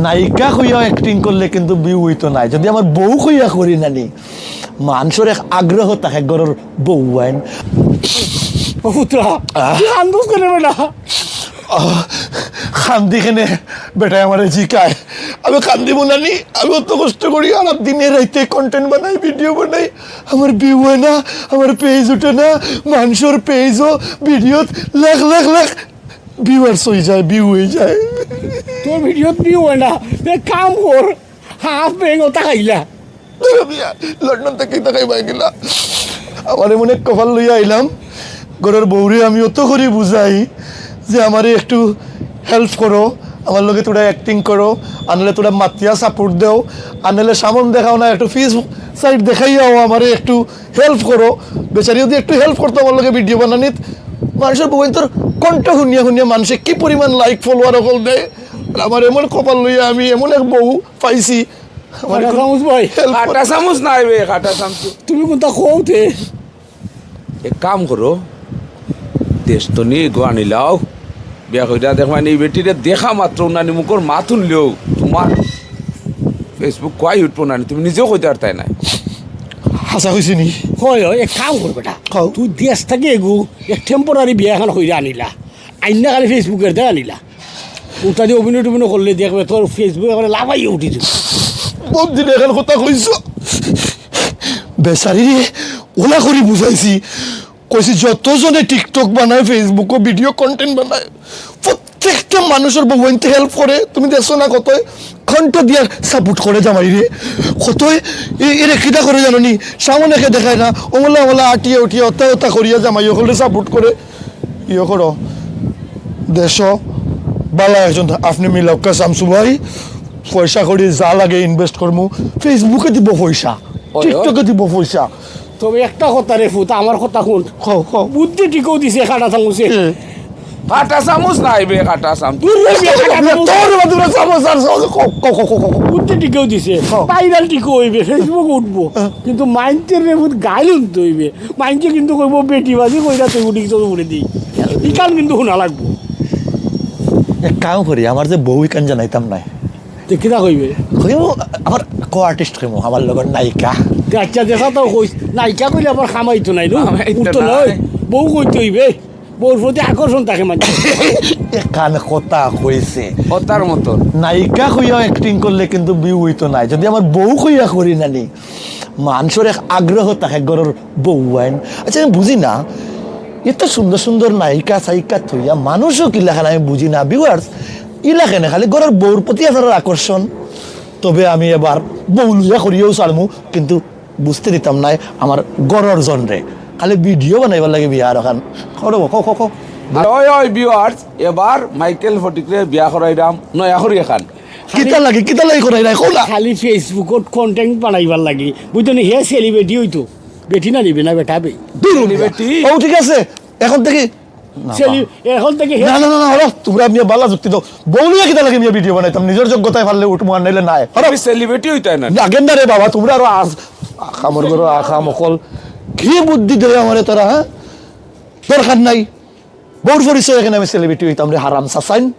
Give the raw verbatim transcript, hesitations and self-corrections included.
নায়িকা কইয়া অ্যাক্টিং করলে কিন্তু ভিউ অইতো নায়, যদি আমার বউ কইয়া করি নানি, মানষর এক আগ্রহ থাকে ঘরর বউ আইন। ও পুত্রা, তুই কান্দস কেনে বেটা? আহ, কান্দি কেনে বেটায় আমারে জিকায়। আমি কান্দিমু নানি, আমি অত কষ্ট করি, আর দিনে রাইতে কন্টেন্ট বানাই, ভিডিও বানাই, আমার ভিউ অয় না, আমার পেজ উঠে না, মানষর পেজও ভিডিওত লাখ লাখ লাখ ভিউয়ার্স অই যায়, ভিউ অই যায়। তোর ভিডিওত ভিউ অয় না, এক কাম কর, হাফ ব্যাং ওটা খাইলা। দেখো মিয়া, লন্ডন থাকি টাকা পাই গেলা। আমার এমন এক কপাল লইয়া আইলাম, ঘরর বউরে আমি অত করি বুঝাই যে আমারে একটু হেল্প করো, আমার লগে তোরা অ্যাক্টিং করো, আনলে তোরা মাতিয়া সাপোর্ট দেও, আনলে সামন দেখাও না, একটু ফেস সাইড দেখাইয়াও আমারে একটু হেল্প করো। বেচারি যদি একটু হেল্প করতো আমার লগে ভিডিও বানানিত, মানষর বউয়াইন্তর কণ্ঠ হুনিয়া হুনিয়া মানষে কি পরিমাণ লাইক ফলোয়ার অকল দেয়। আর আমার এমন কপাল লইয়া আমি এমন এক বউ পাইছি, আমার কাটা একটু চামচ ভাই। হেল্প করো। কাটা চামচ নাই বে, কাটা চামচ। তুমি কুনটা কও তে? এক কাম করো, দেশ তো নিয়ে গো আনিলাও, বিয়া কইরা দেখবায় নি, বেটিরে দেখা মাত্র উনানি মুখর মাত হুনলেও তোমার ফেসবুক কই উঠবো না, তুমি নিজেও কইতে পারতায় নায়। হাছা কইছি নি? হয়, হয়, এক কাম কর বেটা। কও। তুই দেশ থাকি এগু এক টেম্পোরারি বিয়া এখান কইরা আনিলা। আইন্না খালি ফেসবুকের দেয় আনিলা। উতা দি অভিনয় টভিনয় করলে দেখবে তোর ফেসবুক একেবারে লাফাইয়া উঠি যাবে। বহুত দিনে এখান কথা কইছো। বেচারিরে ওলা করি বুঝাইছি। কইছি যত জনে TikTok বানায়, Facebook-ও ভিডিও কন্টেন্ট বানায়, প্রত্যেকটা মানষর বউয়াইন্তে হেল্প করে। তুমি দেখছো না কতই কণ্ঠ দিয়া সাপোর্ট করে জামাইরে? কতই এ-, এরে কিতা করে জানো নি? সামনে কে দেখায় না, অমলা অমলা আটিয়া উঠিয়া অতা অতা করিয়া জামাই অকলরে সাপোর্ট করে। ইয়ে করো, দেশো বালা একজন আপনে মিলাউক্কা শামসু ভাই, পয়সা করি যা লাগে ইনভেস্ট করমু, ফেসবুকে দিব পয়সা, ওই, ওই। TikTok-এ দিব পয়সা। তবে একটা কথা রে ফুত, আমার কথা হুন। কও, কও। বুদ্ধি ঠিকও দিছে কাটা চামুচে। কি? কাটা চামুচ নাই বে, কাটা চামুচ। দূর রে বে, কাটা চামুচ। তোর বাদে চামুচ আর চামুচ, কও, কও, কও, কও, কও। বুদ্ধি ঠিকও দিছে। কও। ভাইরাল ঠিকও অইবে, ফেসবুক উঠবো। হ্যাঁ। কিন্তু মাইনষর রে ফুত গাইল হুনতে অইবে। মাইনষে কিন্তু কইবো, "বেটিবাজি কইরা তুই উঠি তোর উপরে দি।" ইখান কিন্তু হুনা লাগবো। এক কাম করি, আমার যে বউ ইখান জানাইতাম নায়। তে কিতা কইবে? কইমু, আমার কো-আর্টিস্ট কইমু, আমার লগর নায়িকা। তে আচ্ছা, দেখা তো কইস, নায়িকা কইলে আবার কামাইতো নায়, নু? কামাইতো উঠতো নায়। নায়। বউ কইতে অইবে। বউর প্রতি আকর্ষণ থাকে মানে। এখান কথা কইছে। কথার মতো। নায়িকা কইয়া অ্যাক্টিং করলে কিন্তু ভিউ অইতো নায়। যদি আমার বউ কইয়া করি নানি, মানষর এক আগ্রহ থাকে ঘরর বউ আইন। আচ্ছা, আমি বুঝি না, এত সুন্দর সুন্দর নায়িকা সায়িকা থইয়া মানুষও কিলা খান আমি বুঝি না। ভিউয়ার্স, ইলা কেনে খালি ঘরর বউর প্রতি আপনারার আকর্ষণ। তবে আমি এবার বউ লইয়া করিয়াও ছাড়মু, কিন্তু বুঝতে দিতাম নায় আমার ঘরর জনরে। খালি ভিডিও বানাইবার লাগি বিয়া আর খান। কও রে বউ, কও, কও, কও। আর ওই, ওই ভিউয়ার্স, এবার মাইকেল ফটিকরে বিয়া করাইরাম, নয়া করি এখান। কিতা লাগি, কিতা লাগি করাইরায়, কও না। খালি ফেসবুকত কন্টেন্ট বানাইবার লাগি, বুঝছো নি? হে সেলিব্রিটি অইতো, বেটি না নিবে না বেটা বে। দূর মিয়া। সেলিব্রিটি। ও ঠিক আছে, এখন থাকি না, সেলি-, এখন থাকি হে না, না, না, না, হলো, তোমরা মিয়া বালা যুক্তি দেও। বউ লইয়া কিতা লাগি মিয়া ভিডিও বানাইতাম, নিজর যোগ্যতায় পারলে উঠমু আর নাইলে নায়। হলো। তুমি সেলিব্রিটি অইতায় না। না, গেন্দা রে বাবা, তোমরা আরো আস-, আকামর ঘরো আকাম অকল। কি বুদ্ধি দেয় আমারে তারা, হ্যাঁ? দরকার নাই। বউর পরিচয় এখান আমি সেলিব্রিটি অইতাম রে, হারাম চাচাইন।